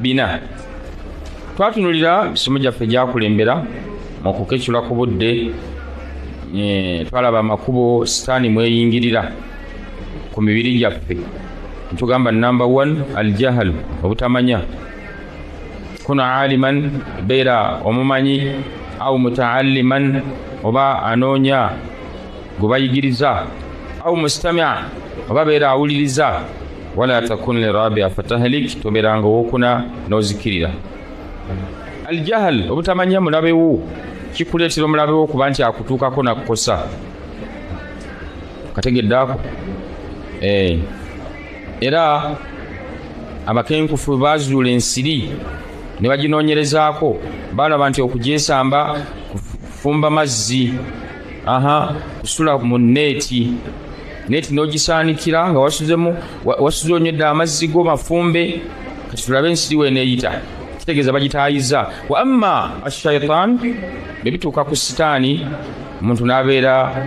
4. Twatunulira misomo gyaffe gyakulembera mu kukecula ku budde, twalaba amakubo sitaani mweyingirira ku mibiri gyaffe. Ntugamba namba 1 aljahalu, obutamanya. Kuna aliman, beera omumanyi, au mutaalliman, oba anoonya gwe bayigiriza, au mustamia, oba beera awuliriza. Wala takun lirabia fatahlik, tobeeranga owokuna n'ozikirira. Aljahal, obutamanya mulabewo, kikuleetera omulabewo okuba nti akutuukako nakukosa. Kategedde ako? Era abakenkufu bazuula ensiri ne baginoonyerezaako, balaba nti okugyesamba kufumba mazzi, kusula mu neeti, neeti n'ogisaanikira nga wasuze onywedde amazzi go mafumbe, kati tulabe ensiri weeneeyita, kitegeeza bagitaayiza. Wa amma ashaitan, bwe bituuka ku sitaani, omuntu n'abeera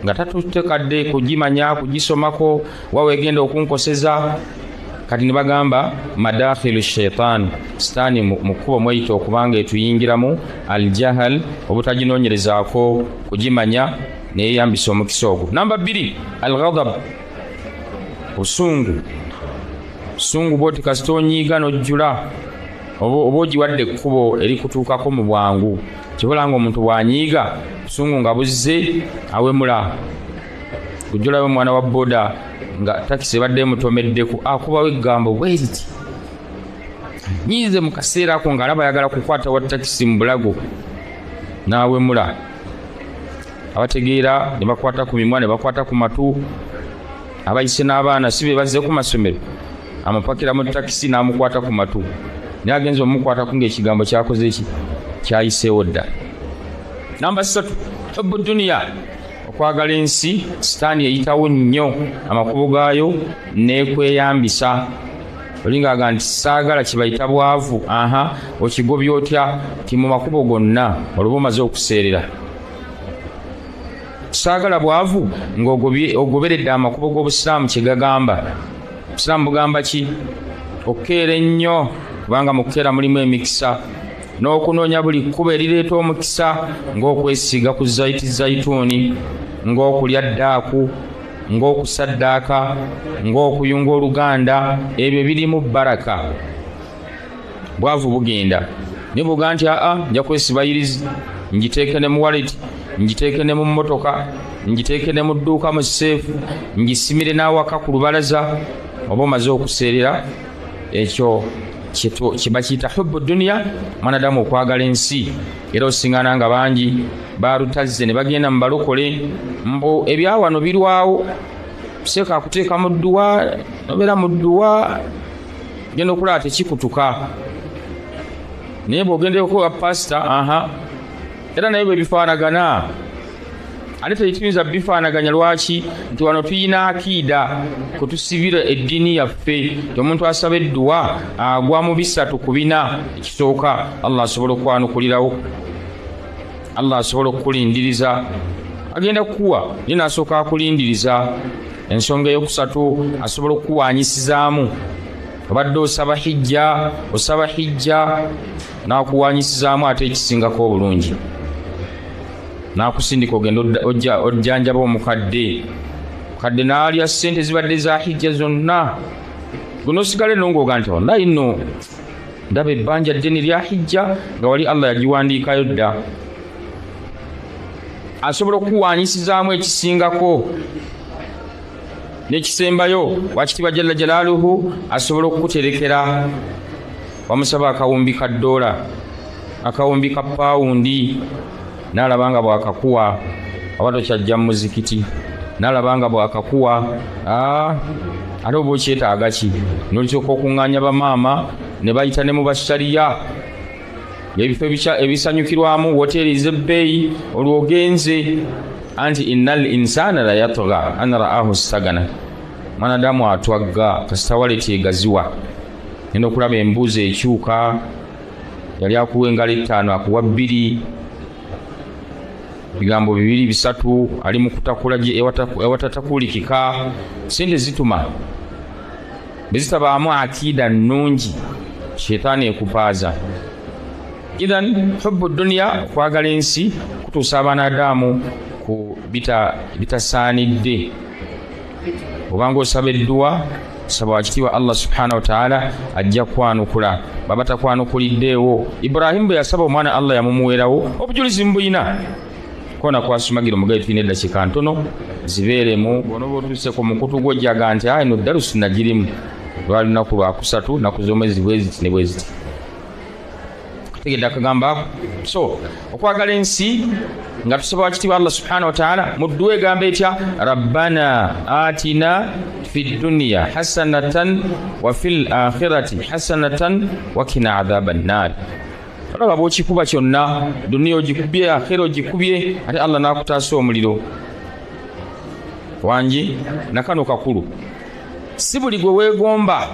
nga tatutekadde kugimanya, kugisomako, waweegenda okunkoseza. Kati ne bagamba madakhilu shaitan, sitaani mu kkubo mweyita okubanga etuyingiramu aljahal, obutaginoonyerezaako kugimanya, neyeyambisa omukisa ogwo. Namba 2 alghadab, obusungu. Obusungu bwoti kasita onyiiga n'ojjula, oba ogiwadde ekkubo erikutuukako mu bwangu. Kibula nga omuntu bw'anyiiga, obusungu nga buzze awemula. Kujjulayo omwana wa boda nga takisi ebadde emutomeddeku, akubawo eggambo bweriti, nyiize mu kaseera ako ng'alaba ayagala kukwata wa takisi mu bulago, n'awemula. Abategeera ne bakwata ku mimwa, ne bakwata ku matu. Abayise n'abaana si be bazze ku masomero, amupakira mu takisi n'amukwata ku matu, naye agenza omukwatako ng'ekigambo kyakoze ki, kyayiseewo dda. Namba 3 hubbu duniya, okwagala ensi. Sitaani eyitawo nnyo amakubo gaayo n'ekweyambisa. Olinga aga nti saagala kibayita bwavu, okigobya otya ti mu makubo gonna olwoba omaze okuseerera. Saagala bwavu ng'ogoberedde amakubo g'obusiraamu kye gagamba. Obusiraamu bugamba ki? Okukeera ennyo, kubanga mu kukeera mulimu emikisa, n'okunoonya buli kkubo erireeta omukisa, ng'okwesiiga ku zayiti zayituuni, ng'okulya ddaaku, ng'okusaddaaka, ng'okuyunga oluganda, ebyo birimu baraka. Bwavu bugenda naye bwoga nti nja kwesiba yirizi, ngiteeke ne mu wallet, ngiteeke ne mu mmotoka, ngiteeke ne mu dduuka mu seefu, ngisimire n'awaka ku lubalaza, oba omaze okuseerera. Ekyo kye bakiyita hubbu duniya, mwanadamu okwagala ensi. Era osiŋŋana nga bangi balutazze ne bagenda mu balokole, mbu ebyawano birwawo, seeka akuteeka mu dduwa, nobeera mu dduwa, genda okulaba tekikutuka. Naye bw'ogendeko wa pasita, era naye bwe bifaanagana, ate tetuyinza bifaanaganya. Lwaki? Nti wano tuyina akiida kutusibira eddiini yaffe, ti omuntu asaba edduwa agwa mu 3 ku 4. Ekisooka, Allah asobola okwanukulirawo, Allah asobola okukulindiriza, agenda kukuwa, naye n'asooka akulindiriza. Ensonga eyokusatu, asobola okukuwanyisizaamu. Obadde osaba hijja, osaba hijja, n'akuwanyisizaamu ate ekisingako obulungi, n'akusindika ogenda ojjanjaba omukadde. Mukadde n'alya ssente zibadde za hijja zonna, gwe n'osigala eno ng'oga nti wallahi nno ndaba ebbanja ddene lya hijja, nga wali Allah yagiwandiikayo dda. Asobola okukuwanyisizaamu ekisingako. N'ekisembayo, wakitiibwa Jalla Jalaaluhu asobola okukuterekera. Wamusaba akawumbi ka ddoola, akawumbi ka paawundi, n'alaba nga bw'akakuwa, oba tokyajja mu muzikiti, n'alaba nga bw'akakuwa, ate oba okyetaaga ki? N'olisooka okuŋŋaanya bamaama ne bayita ne mu basariya, ebifo ebisanyukirwamu, woteeri ez'ebbeeyi, olwo ogenze. Anti innal insana la yatgha an ra'ahu stagana, mwanadamu atwagga kasita waleti egaziwa. Genda okulaba embuuzi ekyuka, yali akuwa engalo 5 akuwa 2, bigambo 2 3, ali mu kutakula ewatatakuulikika. Sente zituma bwe zitabaamu akiida nnungi, Shetaani ekupaaza. Idhan hubbu duniya, okwagala ensi kutuusa abaana Adamu ku bitasaanidde. Obanga osaba edduwa, saba wakitiibwa Allah subhanahu wataala ajja kwanukula. Baba takwanukuliddeewo. Ibrahimu bwe yasaba omwana Allah yamumuweerawo, obujulizi mbuyina. Kona kwasumagira omugaye, tulina eddakiika ntono zibeeremu. Bw'onooba otuuse ku mukutu gw'ojjaga nti ayi no darusi nagirimu lwali lunaku lwakusatu, naku z'omwezi bweziti ne bweziti, tegedde akagamba ako. So okwagala ensi nga tusaba wakitiibwa Allah subhanahu wataala mu dduwa egamba etya? Rabbana atina fi dduniya hasanatan wa fil akhirati hasanatan wakina adhaba nnaari. Olaba bwokikuba kyonna, duniya ogikubye, akhira ogikubye, ate Allah n'akutaasa omuliro. Wangi nakano kakulu, si buli gwe weegomba.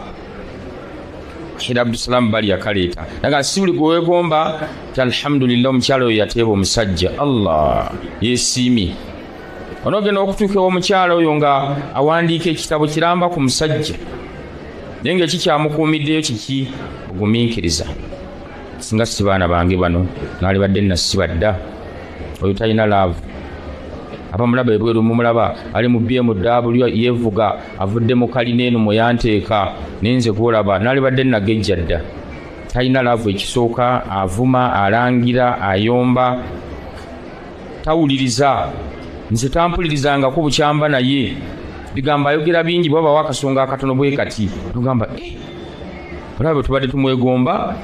Hira Abdusalamu bali yakaleeta naga, si buli gwe weegomba ti alhamdulillah omukyala oyo yateeba omusajja Allah yeesiimye. Onoogenda okutuuka ew'omukyala oyo nga awandiika ekitabo kiramba ku musajja, naye nga ekikyamukuumiddeyo kiki? Ogumiikiriza. Singa si baana bange bano naalibadde nasiba dda. Oyo talina laavu. Abamulaba ebweru mumulaba ali mu BMW yeevuga, avudde mu kalina eno mweyanteeka, naye nze gwolaba naalibadde nagejja dda. Talina laavu. Ekisooka avuma, alangira, ayomba, tawuliriza. Nze tampulirizangako bukyamba, naye bigambo ayogera bingi, bwabawo akasonga akatono bwe kati tugamba olaba bwe tubadde tumwegomba,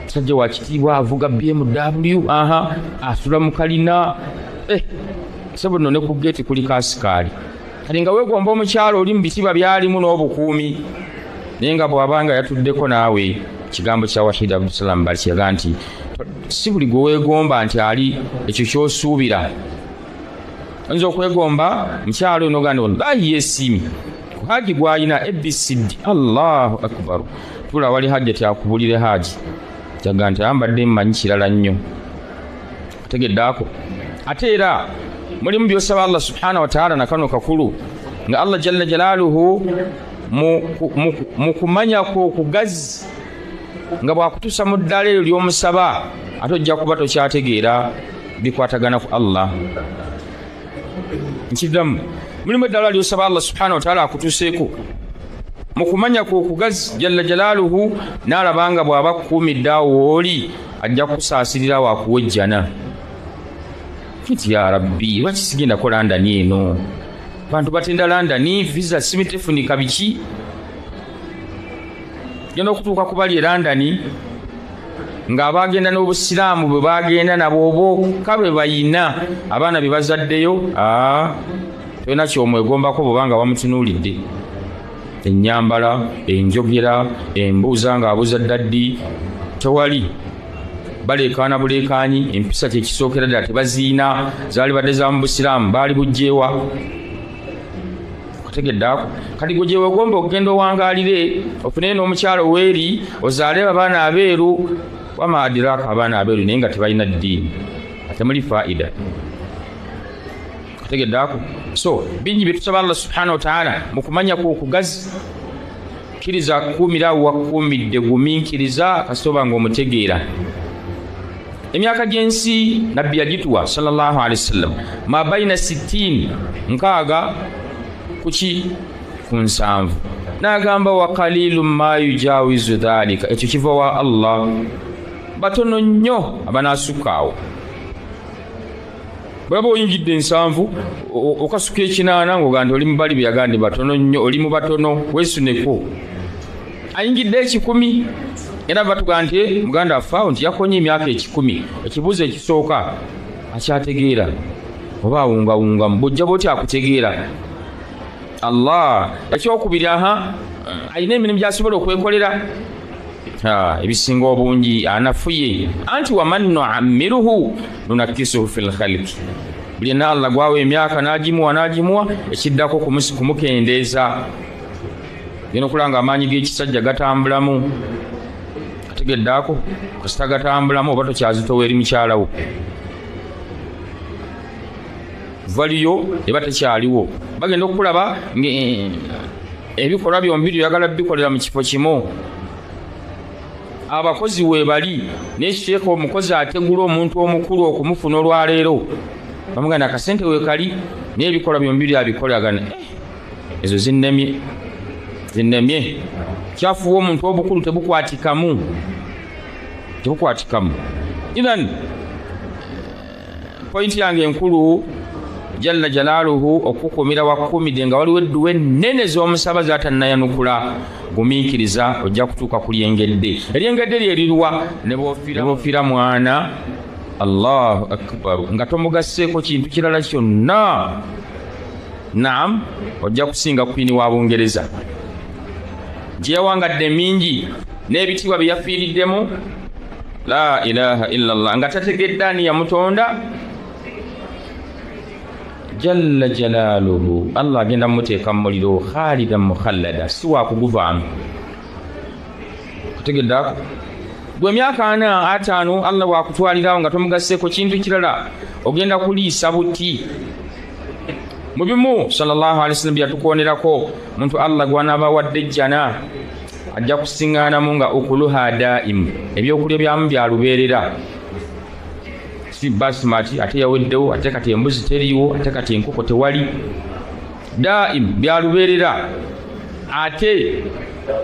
musajja wa kitiibwa, avuga BMW, aha asula mu kalina, sebo nno ne ku geeti kuliko asikaali. Kati nga weegomba omukyalo oli mu bitiibwa byalimu n'obukuumi, naye nga bw'abanga yatuddeko naawe. Kigambo kya Wahid Abdusalamu bali kiraga nti si buli gwe weegomba nti ali ekyo ky'osuubira. Oyinza okwegomba mukyalo ono ogamba wallahi yeesiimye ku haji gw'alina ABCD, Allahu akbar. Tula wali hajja tyakubulire haji kyaga nti ayambadde mmanyi kirala nnyo, otegedde ako. Ate era mulimu by'osaba Allah subhanahu wataala nakano kakulu, nga Allah jalla jalaaluhu mu kumanya kwo okugazi nga bw'akutuusa mu ddaala eryo ly'omusaba, ate ojja kuba tokyategeera bikwatagana ku Allah. Nkiddamu, mulimu eddala ly'osaba Allah subhanahu wataala akutuuseeko mu kumanya kwe okugazi jalla jalaaluhu, n'alaba nga bw'aba akukuumidde awo wooli ajja kukusaasirira waakuwa ejjana. Nti ya Rabbi, lwaki sigendako London eno? Bantu batenda London, visa simitefunika biki. Genda okutuuka ku bali e London ng'abagenda n'obusiraamu bwe bagenda nabo bokka bwe bayina abaana be bazaddeyo, tolina kyomwegombako bw'obanga wamutunuulidde. Ennyambala, enjogera, embuuza ng'abuuza ddaddi, tewali. Baleekaana buleekaanyi, empisa kyekisookera ddala tebaziina, zaali badde za mu busiraamu, baali bujjeewa. Otegedde ako? Kati gwe gye wegomba okugenda owangaalire, ofune n'omukyalo weeri, ozaale abaana abeeru, wama adiraka abaana abeeru naye nga tebalina ddiini, temuli faida. Otegedde ako? So bingi bye tusaba Allah subhanahu wataala mu kumanya kwe okugazi. Kkiriza kukuumira awo wakukuumidde, gumiikiriza kasita oba ng'omutegeera. Emyaka gy'ensi nabbi yagituwa sallallahu alaihi wasallam, ma baina sitini, 60 kuki ku 70, n'agamba wa qalilu ma yujawizu dhalika, ekyo kiva wa Allah, batono nnyo abanaasukka awo. Bw'oba oyingidde 70 okasuka 80 ng'ogamba nti oli mu bali bye yagamba nti batono nnyo, oli mu batono, weesuneko. Ayingidde 100, era batugamba nti muganda waffe awo nti yakonye emyaka 100. Ekibuuzo ekisooka akyategeera oba awungawungamu? Bw'ojja bw'oti akutegeera Allah. Ekyokubiri, aha alina emirimu gy'asobola okwekolera, ebisinga obungi anafuye. Anti waman nuammiruhu nunakisuhu fil khalqi, buli yenna Allah gwawa emyaka n'agimuwa n'agimuwa, ekiddako kumukendeeza. Genda okulaba nga amaanyi g'ekisajja gatambulamu, ategedde ako, kasita gatambulamu oba tokyazitowa eri mukyalawo, valiyo eba tekyaliwo. Bagenda okulaba ebikolwa byombi byoyagala bikolera mu kifo kimu. Abakozi weebali, naye sheekha omukozi ategula omuntu omukulu okumufuna olwaleero, bamugamba akasente weekali, naye ebikolwa byombi byabikolagana. Ezo zinnemye, zinnemye. Kyafuwa omuntu obukulu tebukwatikamu, tebukwatikamu. Idhan pointi yange enkulu, jalla jalaaluhu okukuumira wakuumidde nga waliwo edduwa ennene z'omusaba z'atannayanukula, gumiikiriza ojja kutuuka ku lyengedde. Eryengedde lye liruwa? Ne bw'ofiira mwana, Allahu akbar, nga tomugasseeko kintu kirala kyonna, naam, ojja kusinga kwini wa Bungereza gye yawangadde mingi n'ebitiibwa bye yafiiriddemu. La ilaha illallah, nga tategedde ani yamutonda. Jalla jalaaluhu, Allah agenda mumuteeka mu muliro khalidan mukhallada, si wakuguvaamu. Kutegeddeako gwe emyaka 4 5 Allah bwakutwalirawo nga tomugasseeko kintu kirala, ogenda kuliisa buti. Mu bimu sallallahu alaihi wasallam byatukonerako, muntu Allah gw'anaaba wadde ejjana ajja kusiŋŋaanamu nga ukuluha daimu, ebyokulya byamu bya lubeerera. Si basmati ate yaweddewo, ate kati embuzi teriiwo, ate kati enkoko tewali. Daimu, bya lubeerera. Ate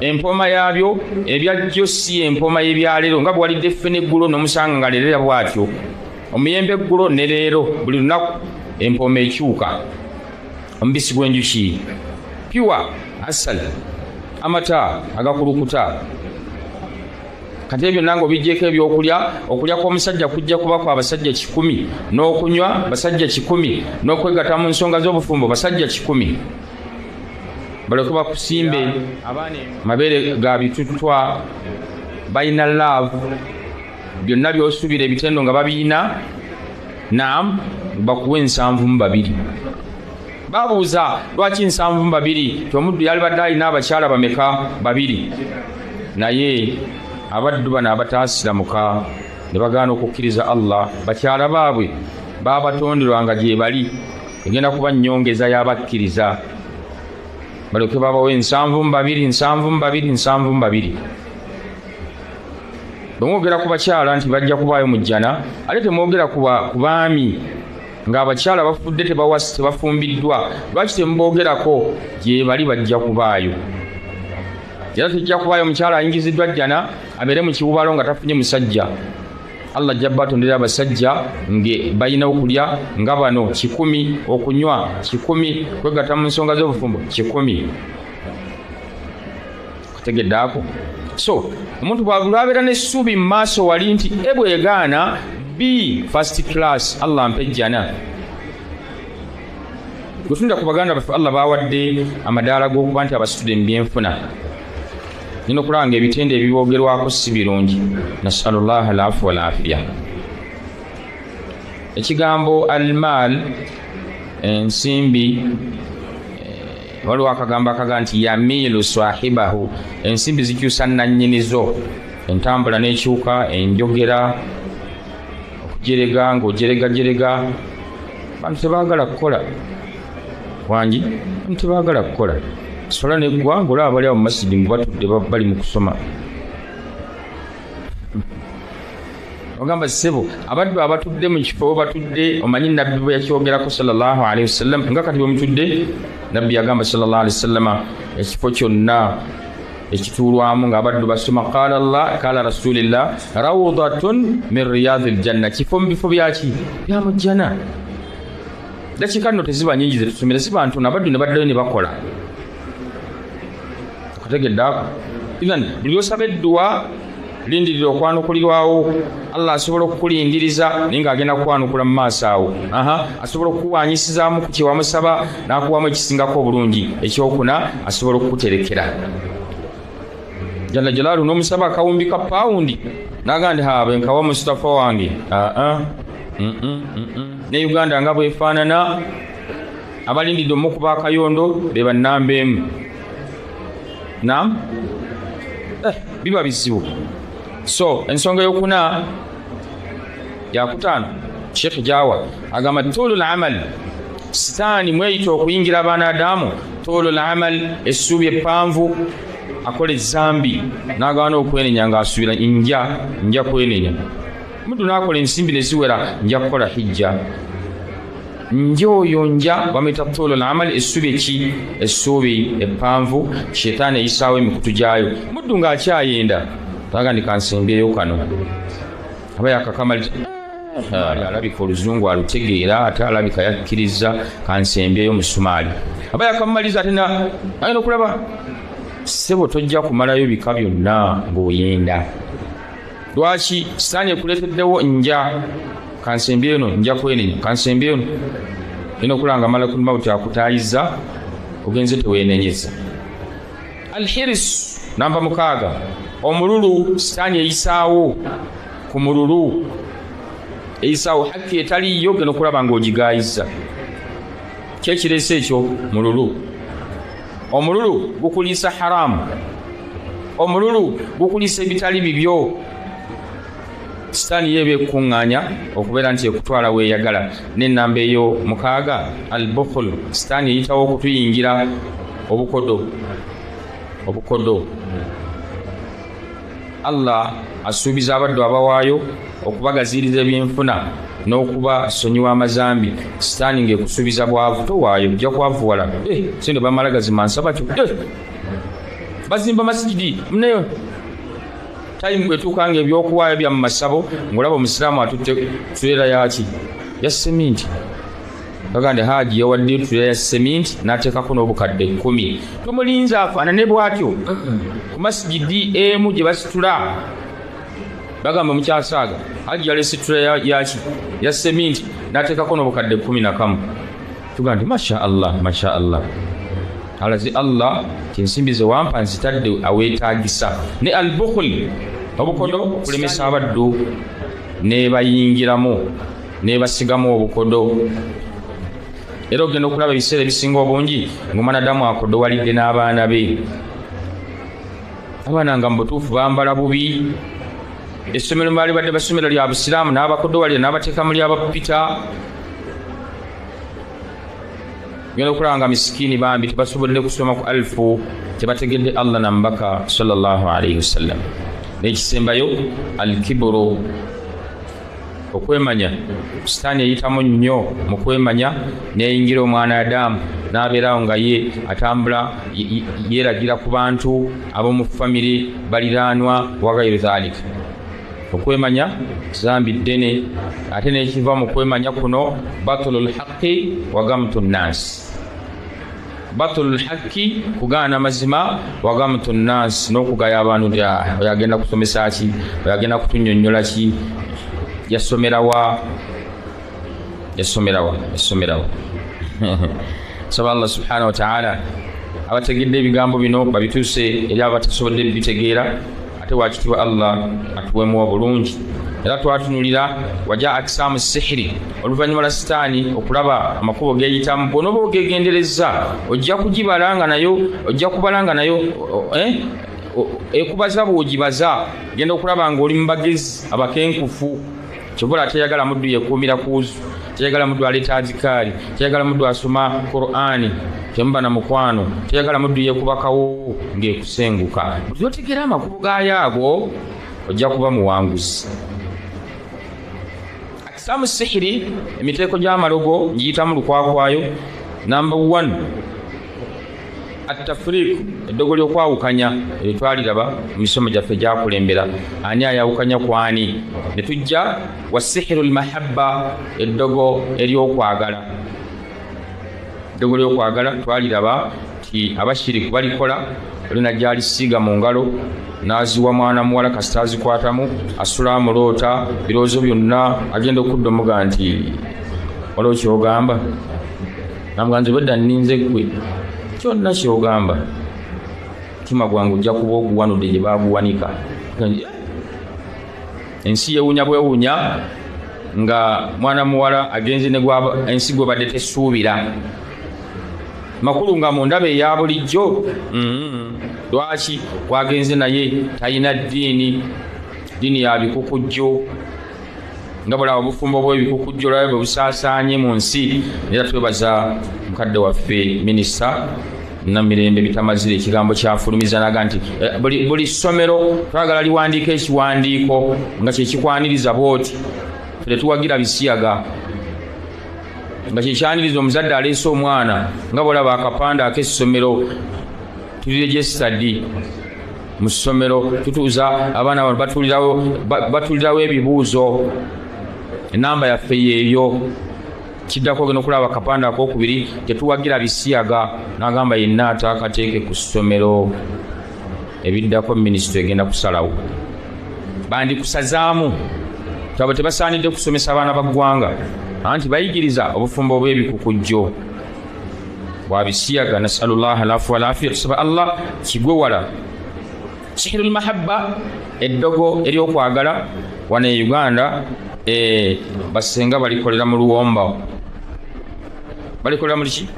empoma yaabyo ebyajjo si empoma y'ebyaleero, nga bwalidde ffene eggulo n'omusanga nga leerera bw'atyo, omuyembe eggulo ne leero, buli lunaku empoma ekyuka. Omubisi gw'enjuki pure asal, amata agakulukuta. Kati ebyo nange obiggyeko ebyokulya, okulya kw'omusajja kujja kuba kwa basajja 100, n'okunywa basajja 100, n'okwegatta mu nsonga z'obufumbo basajja 100. Baleke bakusimbe mabeere ga bitutwa, balina laavu, byonna by'osuubira ebitendo nga babiina, naam, bakuwe 72. Babuuza lwaki 72? Ti omuddu yalibadde alina abakyala bameka? 2. Naye abaddu bano abataasiramuka ne bagaana okukkiriza Allah, bakyala baabwe baabatonderwa nga gye bali, egenda kuba nnyongeza y'abakkiriza. Baleke babawe 72, 72, 72. Bwe mwogera ku bakyala nti bajja kubaayo mu jjana, ate temwogera ku baami ng'abakyala bafudde tebafumbiddwa, lwaki temuboogerako? Gye bali bajja kubaayo. Era tejja kubaayo omukyala ayingiziddwa jjana abeere mu kiwubalo nga tafunye musajja. Allah ajja batondera abasajja nge balina okulya nga bano 100, okunywa 100, kwegatta mu nsonga z'obufumbo 100. Kutegeddeako? So omuntu bw'abeera n'essuubi mu maaso wali nti e bwegaana B first class, Allah mpe ejjana. Bwe ku baganda baffe Allah bawadde amadaala g'okuba nti abasitudde mu byenfuna, nina okulaba nga ebitendo ebiboogerwako si birungi. Nasalullaha alafu walafiya. Ekigambo almaal, ensimbi, waliwo akagambo akaga nti yamiilu swahibahu, ensimbi zikyusa nannyinizo, entambula n'ekyuka, enjogera, okujerega ng'ojeregajerega. Bantu tebaagala kukola, wangi bantu tebaagala kukola. Sola neggwa ng'olaba bali awo mu masidi ngu batudde bali mu kusoma. Ogamba ssebo, abaddu abatudde mu kifo batudde, omanyi nabbi bwe yakyogerako sallallahu alaihi wasallam, nga kati bwe mutudde, nabbi yagamba sallallahu alaihi wasallam, ekifo kyonna ekituulwamu ng'abaddu basoma qala Allah qala rasulillah rawdatun min riyadil janna, kifo mu bifo byaki bya mu jjana. Dakiika nno teziba nnyingi ze tusomera, ziba ntono, abaddu ne baddayo ne bakola. Okutegeddeako? Idhan buli lw'osaba edduwa lindirira okwanukulirwawo. Allah asobola okukulindiriza naye ng'agenda kukwanukula mu maaso awo. Asobola okukuwaanyisizaamu ku kye wamusaba n'akuwamu ekisingako obulungi. Ekyokuna, asobola okukuterekera. Jalla jalaalu n'omusaba akawumbi ka pawundi n'agamba nti habe nkawa Mustafa wange. Ne Uganda nga bwefaanana, abalindidde omukuba akayondo be bannamba emu. Naam, biba bizibu. So ensonga eyokuna yakutaano Sheikh Jawa agamba tuulul amal, sitaani mweyita okuyingira abaana Adamu. Tuulul amal, essuubi eppanvu. akola ezambi n'agaana okwenenya ng'asuubira nja kwenenya. Omuddu n'akola ensimbi ne ziwera, nja kukola hijja. Nja oyo nja bamuyita tuulul amal, essuubi eki? Essuubi eppanvu. Shetaani eyisaawo emikutu gyayo. Muddu ng'akyayenda taga ndi kansembyeyo kano, aba yakakamali alabika oluzungu alutegeera, ate alabika yakkiriza, kansembyeyo musumaali. Aba yakamumaliza ate agenda okulaba ssebo tojja kumalayo bika byonna ng'oyenda. Lwaki sitaani ekuleeteddewo nja kansembye eno, nja kwenenya, kansembye eno eno okulanga malakul mauti akutaayiza ogenze teweenenyeza. Alhiris namba 6, omululu. Sitaani eyisaawo ku mululu, eyisaawo hakki etaliyo, genda okulaba ng'ogigaayiza. Kyekireese ekyo mululu. Omululu gukuliisa haramu, omululu gukuliisa ebitali bibyo. Sitaani yeeba ekukuŋŋaanya okubeera nti ekutwala weeyagala. N'ennamba eyo 6, albukhul. Sitaani eyitawo okutuyingira obukodo. Obukodo Allah asuubiza abaddu abawaayo okubagaziiriza ebyenfuna n'okubasonyiwa amazambi. Sitaani ng'ekusuubiza bwavu, towaayo ojja kwavuwala. Sente bamala gazima nsaba kyo. Bazimba masigidi muneyo tayimu etuuka nga ebyokuwaayo bya mu masabo, ng'olaba omusiraamu atutte tureera yaki ya seminti. Bagande Haji yawaddeyo tureera ya seminti n'ateekako n'obukadde 10. Tumulinze afaanane bw'atyo ku masigidi emu gye basitula. Bagamba mukyasaaga Haji yaleese tureera yaki ya seminti n'ateekako n'obukadde 11. Tugamba nti masha Allah, masha Allah, alazi Allah ensimbi ze wampa nzitadde aweetaagisa. Ne albukhul, obukodo, kulemesa abaddu nebayingiramu nebasigamu obukodo. Era ogenda okulaba ebiseera ebisinga obungi ng'omwanadamu akodowalidde n'abaana be. Abaana nga mu butuufu bambala bubi, essomero baali badde basomero lya busiraamu n'abakodowalira n'abateeka mu lyabapita. Ogenda okulaba nga misikiini bambi tebasobodde kusoma ku alifu, tebategedde Allah na mubaka sallallahu alaihi wasallam. N'ekisembayo alkiburu, okwemanya. Sitaani eyitamu nnyo mu kwemanya n'eyingira omwana Adamu n'abeerawo nga ye atambula yeeragira ku bantu ab'omu famire, baliraanwa, wagairu dhalika. Okwemanya zambi ddene, ate n'ekiva mu kwemanya kuno batulul haqqi wa gamtu nnaasi. Batulul haqqi kugaana mazima, wa gamtu nnaasi n'okugaya abantu nti oyo agenda kusomesa ki, oyo agenda kutunnyonnyola ki, yasomerawa, yasomerawa, yasomerawa. Saba Allah subhanahu wa ta'ala abategedde ebigambo bino babituuse eri abatasobodde bitegeera, ate wakitiibwa Allah atuwemu obulungi. Era twatunulira waja akisaamu sihiri, oluvannyuma lwa sitaani okulaba amakubo geeyitamu. Bw'onooba ogegendereza ojja kugibala nga nayo, ojja kubala nga nayo ekubaza bw'ogibaza. Genda okulaba ng'oli mu bagezi abakenkufu. Kyova teyagala muddu yekuumira kuuzu, teyagala muddu aleeta azikaari, teyagala muddu asoma Qur'ani, temuba na mukwano, teyagala muddu yeekuba kawoowo ng'ekusenguka. Buli otegeera amakubo gaayo ago ojja kuba muwanguzi. Akisaamu sihiri, emiteeko gy'amalogo ngiyitamu lukwakwayo. Namba 1, atafriiku, eddogo ly'okwawukanya eryo twaliraba mu misomo gyaffe gyakulembera. Ani ayawukanya ku ani? Ne tujja wasihiru lmahabba, eddogo ery'okwagala. Eddogo ly'okwagala twaliraba nti abashiriku balikola, olina gy'alisiiga mu ngalo n'aziwa mwana muwala, kasita azikwatamu asula amuloota birowoozo byonna, agenda okudda omuga nti waliwo ky'ogamba, namuga nti obwedda nninze ggwe, kyonna ky'ogamba mutima gwange ojja kuba oguwanudde gye baaguwanika. Ensi yeewuunya bwewuunya nga mwana muwala agenze ne ensi gwebadde tesuubira. Makulu nga mu ndaba eya bulijjo, lwaki kwagenze naye talina ddiini, ddiini ya bikukujjo. Nga bulaba obufumbo bw'ebikukujjo olwayo bwe busaasaanye mu nsi. Era twebaza mukadde waffe minisita Namirembe Bitamazire ekigambo kyafulumiza naga nti buli ssomero twagala liwandiika ekiwandiiko nga kyekikwaniriza bwoti, tetuwagira bisiyaga, nga kyekyaniriza omuzadde aleese omwana nga bwolaba akapande ak'essomero tuli registered mu ssomero, tutuuza abaana bano batulirawo ebibuuzo, enamba yaffe yeeyo. Kiddako ogenda okulaba akapande akokubiri tetuwagira bisiyaga, n'agamba yenna ataakateeke ku ssomero. Ebiddako minisitule egenda kusalawo, bandikusazaamu abo tebasaanidde kusomesa abaana ba ggwanga, anti bayigiriza obufumbo obw'ebikukujjo bwa bisiyaga. Nasalullaha alafu walafiya, tusaba Allah kigwe wala. Sihirul mahabba, eddogo ery'okwagala wano e Uganda basenga balikolera mu luwomba, balikolera mu liki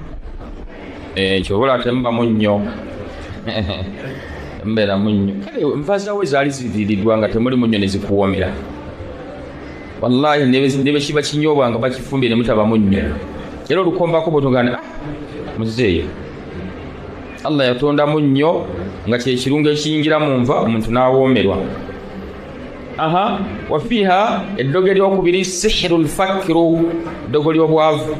kyobola temuba munnyo mbeera munnyo. Kale nva zaawe zaali ziriiriddwa nga temuli munnyo ne zikuwoomera, wallahi ne bwe kiba kinyoobwa nga bakifumbye ne mutaba munnyo, era olukombako bw'otugamba muzeeyo. Allah yatonda munnyo nga kye kirungo ekiyingira mu nva omuntu n'awoomerwa. Aha, wafiiha eddogo eryokubiri sihiru lfakiru, ddogo ly'obwavu.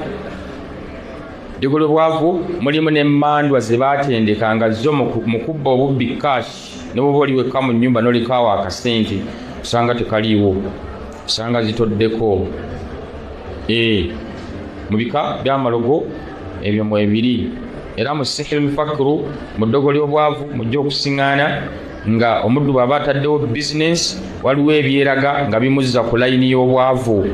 Eddogo ly'obwavu mulimu n'emmandwa ze baatendeka nga zo mu kubba obubbi kashi, ne bw'oba oli wekka mu nnyumba n'olekaawo akasente osanga tekaliiwo, osanga zitoddeko. Mu bika by'amalogo ebyo mwebiri. Era mu sihiru lfakiru, mu ddogo ly'obwavu mujja okusiŋŋaana nga omuddu bw'aba ataddewo bizinensi waliwo ebyeraga nga bimuzza ku layini y'obwavu,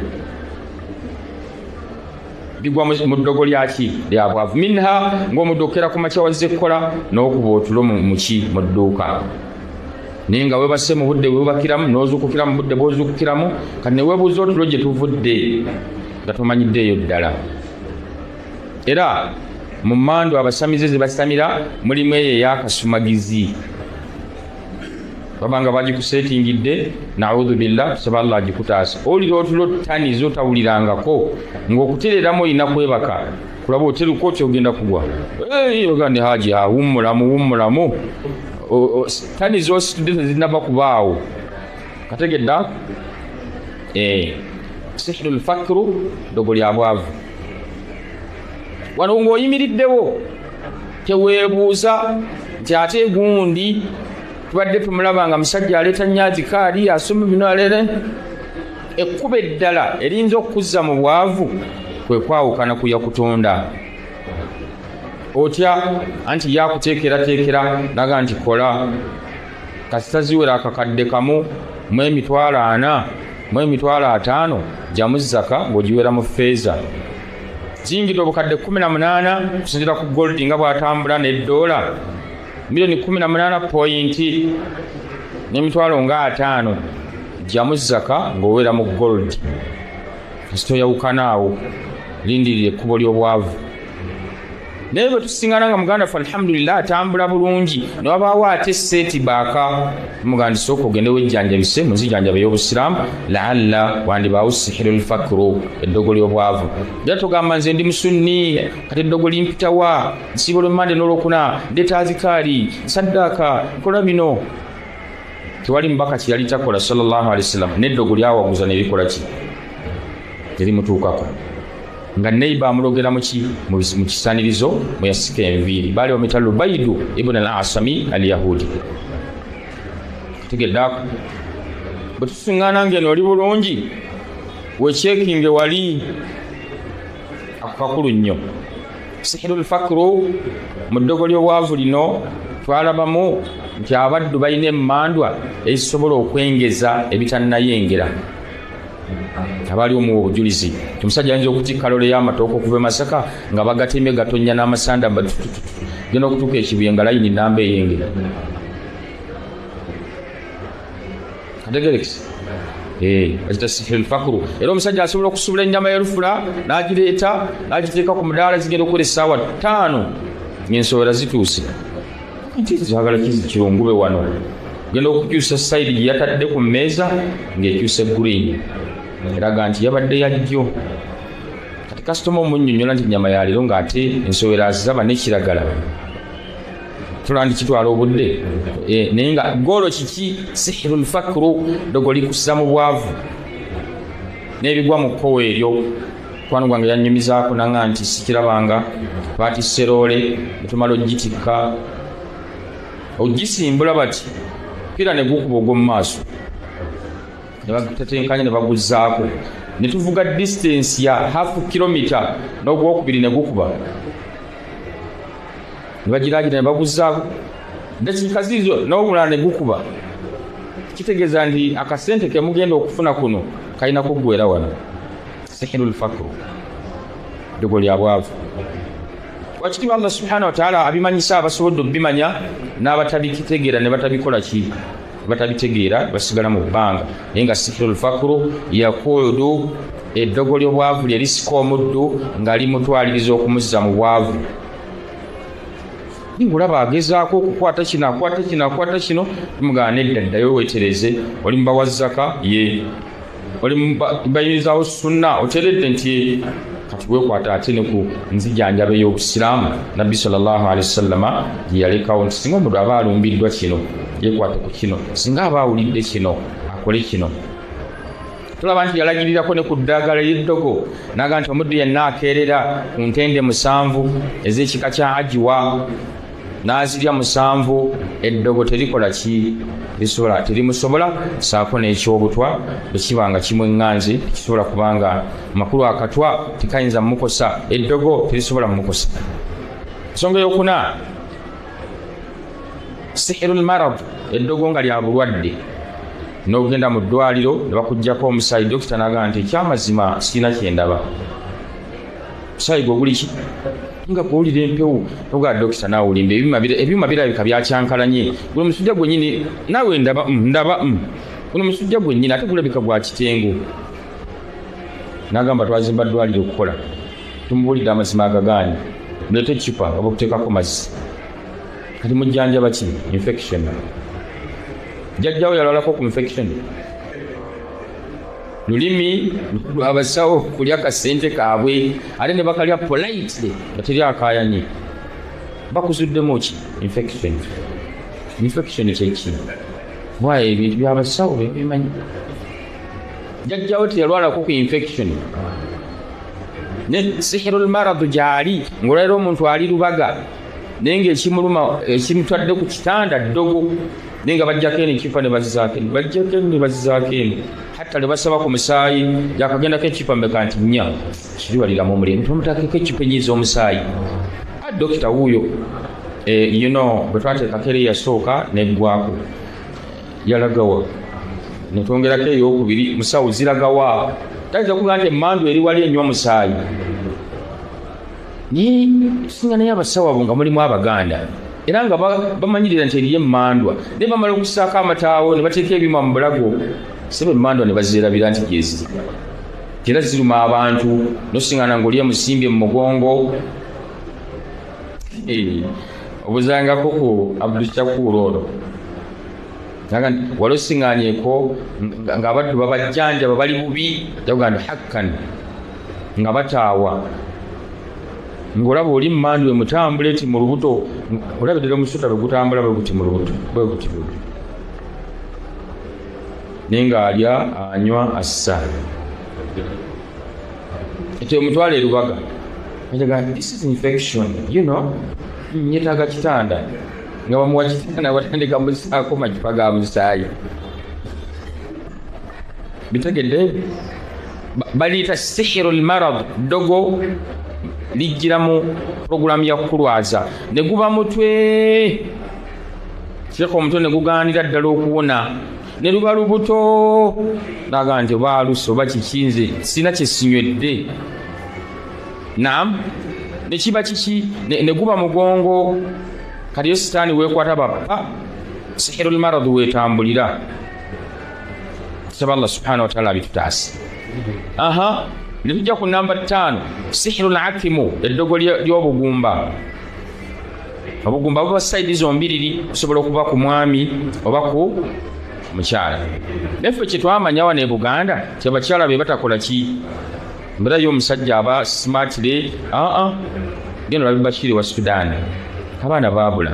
bigwa mu ddogo lyaki lya bwavu. Minha ng'omuddu okera ku makya wazze kukola n'okuba otulo muki mu dduuka, naye nga weebase mu budde bwebakiramu n'ozuukukira mu budde bw'ozuukukiramu, kati ne weebuuza otulo gye tuvudde nga tomanyiddeeyo ddala. Era mu mmandu abasamize ze basamira mulimu eyo ey'akasumagizi, babanga bagikusetingidde, naudhu billah, tusaba Allah agikutaasa. Owulira otulo ttani z'otawulirangako ng'okutereramu olina kwebaka kulaba oteruka otyo ogenda kugwa, ogamba haji awummulamu wummulamu, ttani z'ositudde tezinnava kubaawo. Kategedda sihiru lfakiru, ddogo lya bwavu. Wano ng'oyimiriddewo teweebuuza nti ate gundi tubadde tumulaba nga musajja aleeta nnyo azikaali asoma bino alere. Ekkubo eddala eriyinza okukuzza mu bwavu kwe kwawukana ku yakutonda. Otya? Anti yakuteekerateekera naga nti kola kasita ziwera akakadde kamu mu 400,000 mu 500,000 jjamu zaka ng'ogiwera mu ffeeza. Ziyingidde obukadde 18 okusinziira ku gold nga bw'atambula n'eddoola milioni 18 pointi n'emitwalo nga 5 jjamu zaka ng'owera mu gold. Kasita oyawukana awo lindirira ekkubo ly'obwavu. Naye bwe tusiŋŋana nga muganda ffe alhamdulillah atambula bulungi, ne wabaawo ate seetibaaka, muganda sooka ogende wejjanjabise mu nzijanjaba ey'obusiraamu, laalla wandibaawo sihiru lfakiru, eddogo ly'obwavu. Era togamba nze ndi musunni kati eddogo limpitawa, nsiiba olwemmande n'olwokuna, ndeeta azikaali, nsaddaaka, nkola bino. Tewali mubaka kye yali takola sallallahu alaihi wasallam, n'eddogo lyawaguza ne likola ki? Terimutuukako. Nga neiba amulogera muki mu kisanirizo mwe yasika enviiri, baali bamuyita Lubaidu ibn al-Asami al-Yahudi. Tegeddaako bwe tusiŋŋaana ng'eno oli bulungi, weekyekinge wali ako kakulu nnyo. Sihiru lfakiru, mu ddogo ly'obwavu lino twalabamu nti abaddu balina emmandwa ezisobola okwengeza ebitannayengera. Abaali omuwa obujulizi nti omusajja ayinza okutikka loole y'amatooke okuva e Masaka nga bagatemye gatonnya n'amasanda genda okutuuka e Kibuye nga layini namba eyengera. Kategerekese bakita sihiru lfakiru. Era omusajja asobola okusubula ennyama y'olufula n'agireeta n'agiteeka ku mudaala, zigenda okukola essaawa 5 ng'ensowera zituuse. Nti zaagala kirungube wano, genda okukyusa sayidi gye yatadde ku mmeeza ng'ekyusa green, eraga nti yabadde yajjo. Kati kasitoma omunnyonnyola nti ennyama ya leero ng'ate ensowera aziraba n'ekiragala. Tulandi kitwala obudde. Naye nga goolo kiki? Sihiru lfakru, ddogo likussa mu bwavu n'ebigwa mu kkowa eryo. Mukwano gwange yannyumizaako nanga nti sikirabanga, baatisse loole ne tumala ogitikka ogisimbula bati pira ne gukuba ogw'omu maaso ne batetenkanya ne baguzzaako ne tuvuga distance ya half kilomita n'ogwokubiri ne gukuba ne bagiragira ne baguzzaako dakiika ziizo n'omulala ne gukuba. Kitegeeza nti akasente ke mugenda okufuna kuno kalina kuggwera wano. Sihiru lfakru, ddogo lya bwavu. Wakitiibwa Allah subhanahu wa taala abimanyisa abasobodde okubimanya n'abatabitegeera ne batabikola ki, batabitegeera basigala mu bbanga. Naye nga sihiru lfakru yakuudu, eddogo ly'obwavu lye lisika omuddu nga limutwaliriza okumuzza mu bwavu. Ngulaba agezaako okukwata kino, akwata kino, akwata kino, tumugamba nedda, ddayo weetereze. Oli mubawa zaka ye, oli bayinzawo sunna, oteredde nti kati weekwata ate ne ku nzijanjaba ey'obusiraamu Nabbi sallallahu alaihi wasallama gye yalekawo nti singa omuntu aba alumbiddwa kino yeekwate ku kino, singa aba awulidde kino akole kino. Tulaba nti yalagirirako ne ku ddagala ly'eddogo n'agamba nti omuddu yenna akeerera ku ntende 7 ez'ekika kya ajiwa n'azirya 7, eddogo terikola ki, lisobola terimusobola, saako n'ekyobutwa bwe kiba nga kimweŋŋanze tekisobola, kubanga amakulu akatwa tekayinza mmukosa, eddogo terisobola mmukosa. Ensonga eyokuna, sihiru lmarad, eddogo nga lya bulwadde. N'ogenda mu ddwaliro ne bakuggyako omusaayi, dokita n'agamba nti ekyamazima sirina kye ndaba, omusaayi gwe guli ki nga gwowulira empewo. Ogaa dokita naawe olimba, ebyuma birabika byakyankalanye, guno musujja gwennyini naawe ndaba ndaba guno musujja gwennyini ate gulabika gwa kitengo. N'agamba twazimba ddwaliro okukola, tumubuulidde amazima agagaanyi, muleete eccupa oba okuteekako mazzi. Kati mujjanjaba ki? Infection. Jjajjawo yalwalako ku infection. Lulimi lwabasawo kulya kasente kaabwe ate ne bakalya politely nga teri akaayanye. Bakuzuddemu ki? Infection. Infection kyeki? Bwayo ebintu by'abasawo bebimanyi. Jjajjawo teyalwalako ku infection. Ne sihiru lmaradu gyali ng'olwaliro omuntu ali Lubaga naye ng'ekimuluma ekimutwadde ku kitanda ddogo, naye nga bajjako eno ekipa ne bazizaako eno, bajjako eno ne bazizaako eno, hatta ne basaba ku musaayi yakagendako ekipa mmeka nti 4 kiribaliramu omulimu tumutakeko ekipa ennya ez'omusaayi. Dokita wuuyo you know bwe twateekako eri eyasooka neggwako yalagawa, ne twongerako eyokubiri musawo ziragawa, tayinza kuga nti emmandu eri wali enywa musaayi. Naye tusinga naye abasawo abo nga mulimu Abaganda era nga bamanyirira nti eriyo emmandwa, naye bamala okussaako amataawo ne bateeka ebyuma mu bulago sebe emmandwa ne bazeerabira nti gyeziri, era ziruma abantu nosingana ng'oli emusimbye mu mugongo. Obuzangako ku Abdushakur ono wali osiŋŋanyeeko ng'abaddu babajjanjaba bali bubi, jakugaa nti hakkan nga bataawa, ng'olaba oli mmandu emutambula eti mu lubuto, olaba ddala omusota bwe gutambula bwe guti mu lubuto bwe guti bwe guti, naye ng'alya anywa assa eti omutwala e Lubaga. This is infection, you know, nyetaaga kitanda, nga bamuwa kitanda batandika musaako macupa ga musaayi. Bitegedde baliyita sihiru lmarad, ddogo lijjira mu puroguramu ya kukulwaza ne guba mutwe, kireka omutwe ne gugaanira ddala okuwona, ne luba lubuto naga nti oba alusi oba kikinze sirina kye sinywedde. Naam, ne kiba kiki ne guba mugongo. Kati yo sitaani weekwata bappa sihiru lmarad weetambulira. Tusaba Allah subhanahu wa taala abitutaase. Aha, ne tujja ku namba 5, sihiru lakimu, eddogo ly'obugumba. Obugumba buba sayidi zombiriri, busobola okuba ku mwami oba ku mukyala. Naye ffe kye twamanya wano e Buganda ti abakyala be batakola ki, mbeera y'omusajja aba smartly. Aa, genda olabe Bashiri wa Sudan, Abaana baabula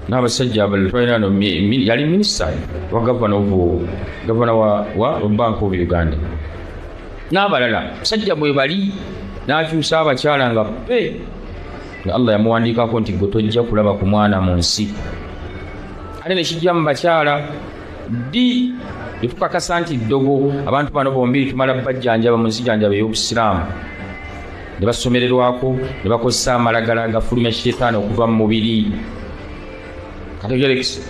n'abasajja abalala twalina no yali minisita wa gavana wa Bank of Uganda n'abalala. Musajja bwe bali n'akyusa abakyala nga pe nga Allah yamuwandiikako nti gwe tojja kulaba ku mwana mu nsi. Ate ne kijja mu bakyala ddi etukakasa nti ddogo abantu bano bombi tumala bajjanjaba mu nzijanjaba ey'obusiraamu ne basomererwako ne bakozesa amalagala gafulumya shetaani okuva mu mubiri. Kategerekisa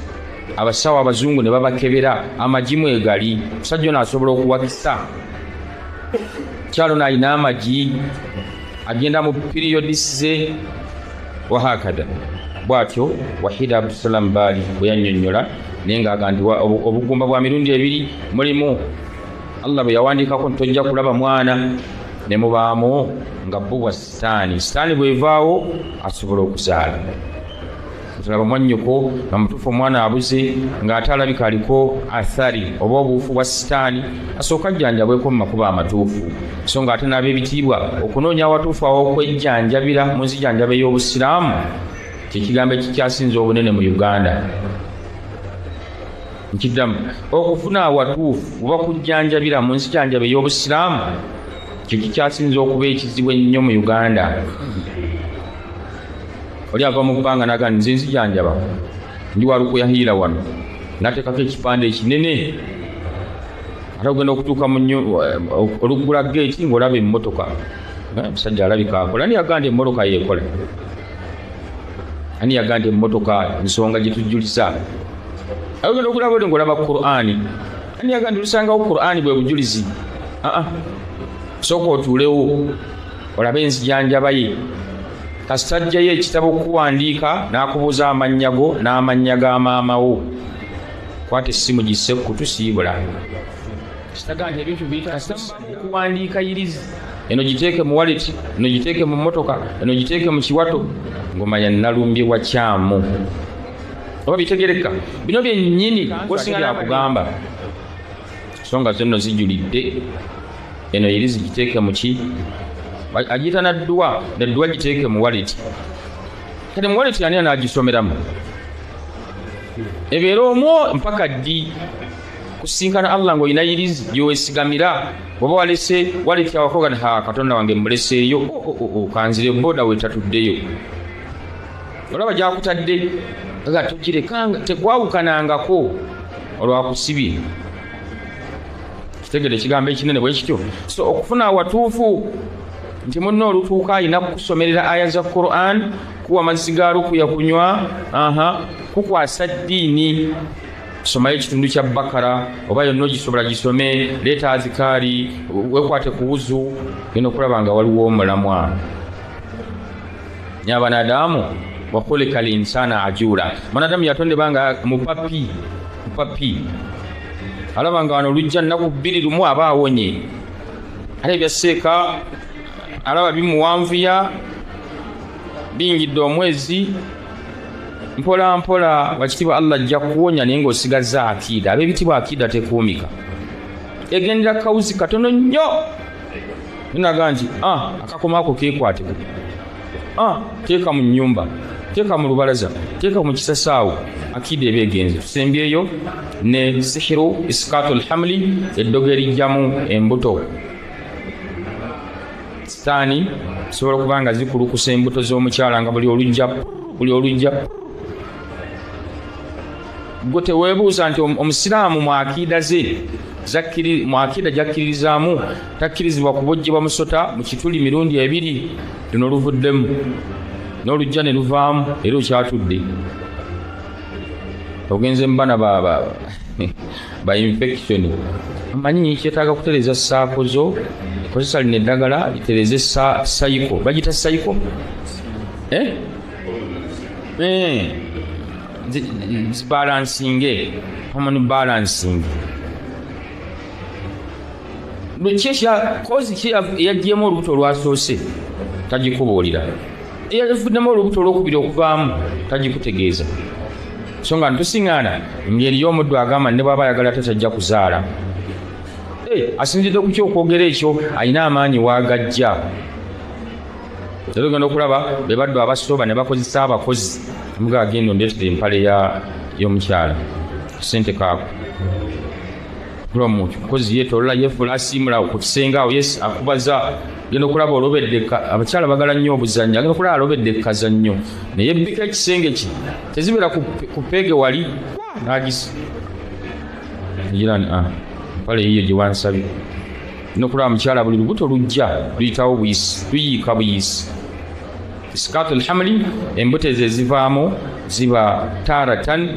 abasawo abazungu ne babakebera amagi mwegali, omusajja ono asobola okuwakisa kyalo n'alina amagi agenda mu periods ze wahakada. Bw'atyo Wahida Abdusalam Baali bwe yannyonnyola, naye ng'agamba nti obugumba bwa mirundi ebiri mulimu Allah bwe yawandiikako nti tojja kulaba mwana, ne mubaamu nga bwo bwa sitaani. Sitaani bw'evaawo asobola okuzaala. Tulaba mwannyoko nga mutuufu omwana abuze ng'ate alabika aliko athari oba obuufu bwa sitaani, asooka ajjanjabweko mu makubo amatuufu. So ng'ate n'ab'ebitiibwa okunoonya awatuufu aw'okwejjanjabira mu nzijanjaba ey'obusiraamu kyekigambo ekikyasinze obunene mu Uganda. Nkiddamu, okufuna awatuufu oba kujjanjabira mu nzijanjaba ey'obusiraamu kyekikyasinze okuba ekizibu ennyo mu Uganda. Oli ava mu bbanga n'agamba nze nzijanjaba ndi walukuyahiira wano, n'ateekako ekipande ekinene, ate ogenda okutuuka mu oluggula geeti ng'olaba emmotoka. Omusajja alabika akola. Ani yagamba nti emmotoka yeekola? Ani yagamba nti emmotoka nsonga gye tujjuliza? Ogenda okulaba oli ng'olaba Qur'ani. Ani yagamba nti olusangawo Qur'ani bwe bujulizi? Aa, sooka otuulewo olabe enzijanjaba ye. Kasita ajjayo ekitabo okuwandiika n'akubuuza amannya go n'amannya ga maama wo, kwata essimu gisse kutusiibula. Kitaga nti ebintu biyita kuwandiika yirizi eno giteeke mu wallet, eno giteeke mu mmotoka, eno giteeke mu kiwato, ng'omanya nalumbye wakyamu. Oba bitegereka bino byennyini gwosinga byakugamba, so nga zo nno zijulidde. Eno yirizi giteeke mu ki, agiyita nadduwa, nedduwa giteeke mu wallet. Kati mu wallet ani anaagisomeramu? Ebeera omwo mpaka ddi? Kusinkana Allah ng'olina yirizi gy'owesigamira. Bw'oba walese wallet awako, ha Katonda wange mmuleseeyo, kanzire boda wetatuddeyo. Olaba gyakutadde nga togirekanga, tekwawukanangako olwakusibye. Kitegere ekigambo ekinene bwe kityo. So okufuna awatuufu nti munno olutuuka alina kukusomerera aya za Qur'an, kuwa mazzi ga rukuya kunywa, kukwasa ddiini. Somayo ekitundu kya Bakara oba yonna ogisobola gisome, leeta azikaari, weekwate ku wuzu, genda okulaba nga waliwo omulamwa. Nyabanadamu wakhulika linsana ajula, mwanadamu yatondebwa nga mupapi mupapi, alaba nga wano lujja nnaku bbiri lumu aba awonye, ate ebya seeka alaba bimuwanvuya biyingidde omwezi mpola mpola. Wakitiibwa Allah ajja kuwonya, naye ng'osigazza akiida. Ab'ebitiibwa akiida tekuumika, egendera kawuzi katono nnyo, naga nti akakomaako keekwateko, teeka mu nnyumba, teeka mu lubalaza, teeka mu kisasaawo, akiida eba egenze. Tusembyeyo ne sihiru iskaatu lhamuli, eddogo erijjamu embuto. Sitaani sobola okuba nga zikulukusa embuto z'omukyala nga buli olujja buli olujja. Gwe teweebuuza nti omusiraamu mu akiida ze mu akiida gy'akkiririzaamu takkirizibwa kubojjebwa musota mu kituli mirundi ebiri, luno luvuddemu n'olujja ne luvaamu era okyatudde ogenze mu bana ba infection. Amanyi kyetaaga kutereeza saako zo, kozesa lino eddagala litereeze sayiko, bagiyita sayiko zibalansinge, hormone balancing. Kozi ki eyaggyemu olubuto olwasoose tagikubuulira, eyavuddemu olubuto olwokubiri okuvaamu tagikutegeeza. So nga ntusiŋŋaana ng'eriyo omuddu agamba ne bw'aba ayagala tatajja kuzaala. Asinzidde ku ki okwogera ekyo? Alina amaanyi waagajja. Era ogenda okulaba be baddu abasoba ne bakozesa abakozi, muga agenda ondeetera empale y'omukyala sente kaako. Omukozi yeetolola yeefula asiimula ku kisenge awo, yes akubaza. Genda okulaba olobedde, abakyala bagala nnyo obuzannyo, agenda okulaba alobedde ekkazannyo naye ebbika ekisenge kye tezibeera ku peege wali n'agisa gira empale yiyo gye wansabye. Genda okulaba mukyala buli lubuto lujja luyitawo buyisi, luyiika buyisi. Iskaatu alhamli, embuto ezo ezivaamu ziba taratan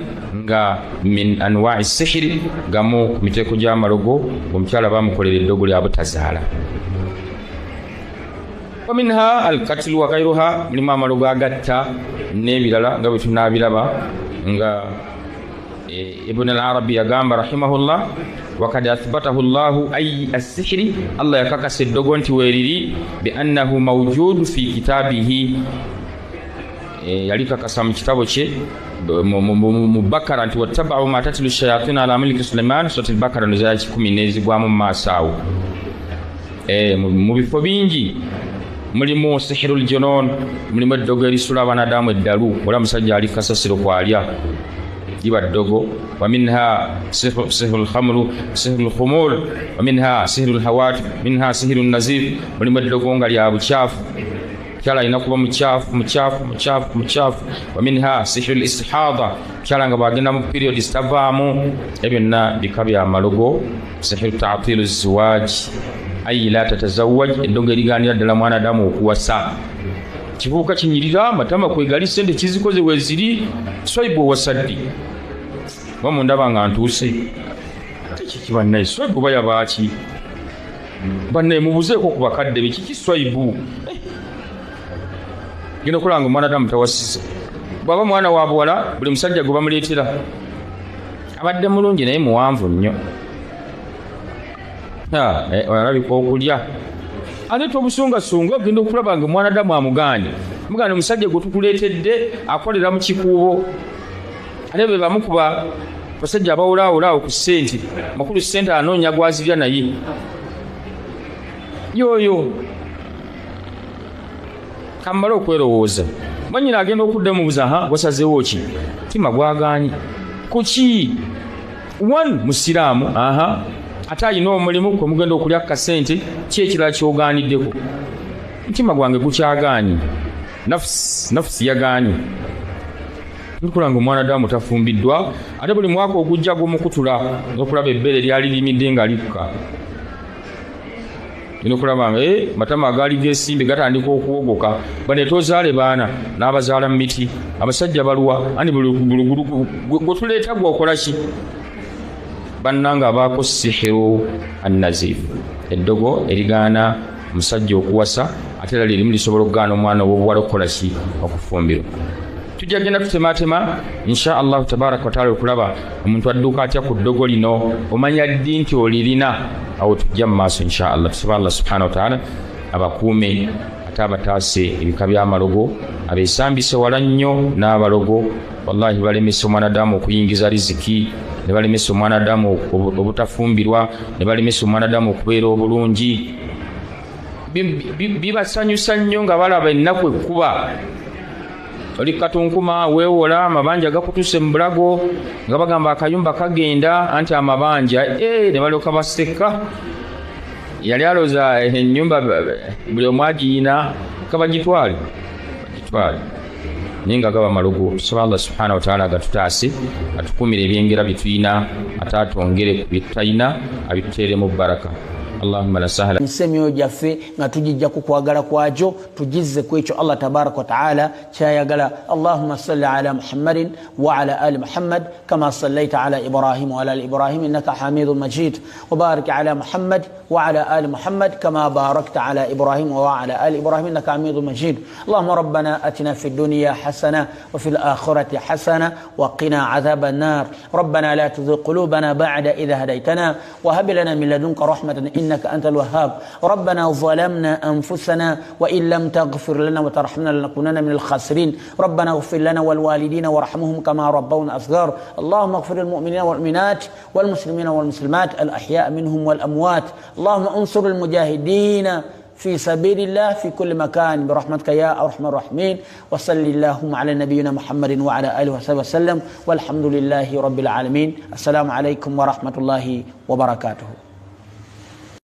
nga min anwai sihiri, gamu ku miteeko gy'amalogo, omukyala bamukolera eddogo lya butazaala. Wa minha alkatlu wa gairuha, mulimu amalogo agatta n'ebirala nga bwe tunaabiraba. Nga Ibn al-Arabi yagamba rahimahullah, wakad athbatahu llahu ay assihiri, Allah yakakasa eddogo nti weeriri, bi annahu mawjudu fi kitabihi, yali kakasa mu kitabo kye mu Bakara nti wattabau ma tatlu shayatin ala mulki Sulaiman, Surat al-Bakara nozaya 10 n'ezigwamu mu maaso awo. Mu bifo bingi mulimu sihirul junon, mulimu eddogo erisula abanadamu eddalu, ola musajja ali kasasiro kwalya liba ddogo. Wa minha sihirul khamru, sihirul khumul, wa minha sihirul hawat, minha sihirun nazif, mulimu eddogo nga lya bukyafu, mukyala alina kuba mukyafu mukyafu mukyafu mukyafu. Wa minha sihirul istihada, mukyala nga bwagenda mu period tavaamu. Ebyo byonna bika bya malogo. Sihiru ta'tilu ziwaj ayi la tatazawwaj, eddogo erigaanira ddala mwanadamu okuwasa. Kivuuka kinyirira amatama kwegali sente kizikoze weziri swaibu owasaddi bamundaba nga ntuuse kiki bannaye swaibu bayabaaki bannaye mubuzeeko ku bakadde be kiki swaibu. Genda okulaba nga omwana damu tawasiza, bw'aba mwana wa buwala buli musajja gwe bamuleetera abadde mulungi naye muwanvu nnyo, alabika okulya aleeta obusungasunga. Ogenda okulaba nga omwana damu amugaanye, mugaane omusajja gwe tukuleetedde akolera mu kikuubo, ate be bamukuba basajja abawulaawulaawo ku ssente, makulu ssente anoonya gwazirya naye yoyo. Kamale okwerowooza manyina agenda okudda mubuza, ha wasazeewo ki? Mutima gwagaanye kuki? One musiraamu, aha ate alina omulimu kwe mugenda okulya kasente, ki ekirala kyogaaniddeko? Mutima gwange gukyagaanye, nafusi yagaanye. Nkulanga omwana damu tafumbiddwa, ate buli mwaka ogujja gw'omukutula n'okulaba ebbeere lyali limidde nga likka. Inokulaba nga matama agaali gesimbi gatandika okuwogoka, bane tozaale baana n'abazaala mu miti, abasajja baluwa ani gwe tuleeta gwe okola ki? Bannanga abaako sihiru annazif, eddogo erigaana omusajja okuwasa, ate era lirimu lisobola okugaana omwana ow'obuwala okukola ki? Okufumbirwa. Tujja genda tutematema insha Allahu tabaraka wataala okulaba omuntu adduka atya ku ddogo lino, omanya ddi nti olirina. Awo tujja mu maaso insha Allah. Tusaba Allah subhanahu wataala abakuume ate abataase ebika by'amalogo, abeesambise wala nnyo n'abalogo. Wallahi balemesa omwanadamu okuyingiza riziki, ne balemesa omwanadamu obutafumbirwa, ne balemesa omwanadamu okubeera obulungi. Bibasanyusa nnyo nga balaba ennaku ekkuba. Oli katunkuma weewola amabanja gakutuse mu bulago, nga bagamba akayumba kagenda anti amabanja, ne balyoka baseka. Yali alowooza ennyumba buli omu agiyina, kabagitwale bagitwale, naye nga gaba malogo. Tusaba Allah subhanahu wataala agatutaase, atukuumire ebyengera bye tulina, ate atwongere ku bye tutalina, abituteeremu baraka. Allahumma la sahla. Nsi emyoyo gyaffe nga tugijja ku kwagala kwagyo, tugizze ku ekyo Allah tabaraka wa taala kyayagala. Allahumma salli ala Muhammadin wa ala ali Muhammad kama sallaita ala Ibrahim wa ala ali Ibrahim innaka hamidun majid, wa barik ala Muhammad wa ala ali Muhammad kama barakta ala Ibrahim wa ala ali Ibrahim innaka hamidun majid. Allahumma rabbana atina fi dunya hasana wa fil akhirati hasana wa qina adhaban nar. Rabbana la tuzigh qulubana ba'da idh hadaytana wa hab lana min ladunka rahmatan إنك أنت الوهاب. ربنا ظلمنا أنفسنا وإن لم تغفر لنا وترحمنا لنكونن من الخاسرين. ربنا اغفر لنا والوالدين وارحمهم كما ربونا صغار. اللهم اغفر للمؤمنين والمؤمنات والمسلمين والمسلمات الأحياء منهم والأموات. اللهم انصر المجاهدين في سبيل الله في كل مكان برحمتك يا أرحم الراحمين. وصل اللهم على نبينا محمد وعلى آله وصحبه وسلم، والحمد لله رب العالمين. السلام عليكم ورحمة الله وبركاته.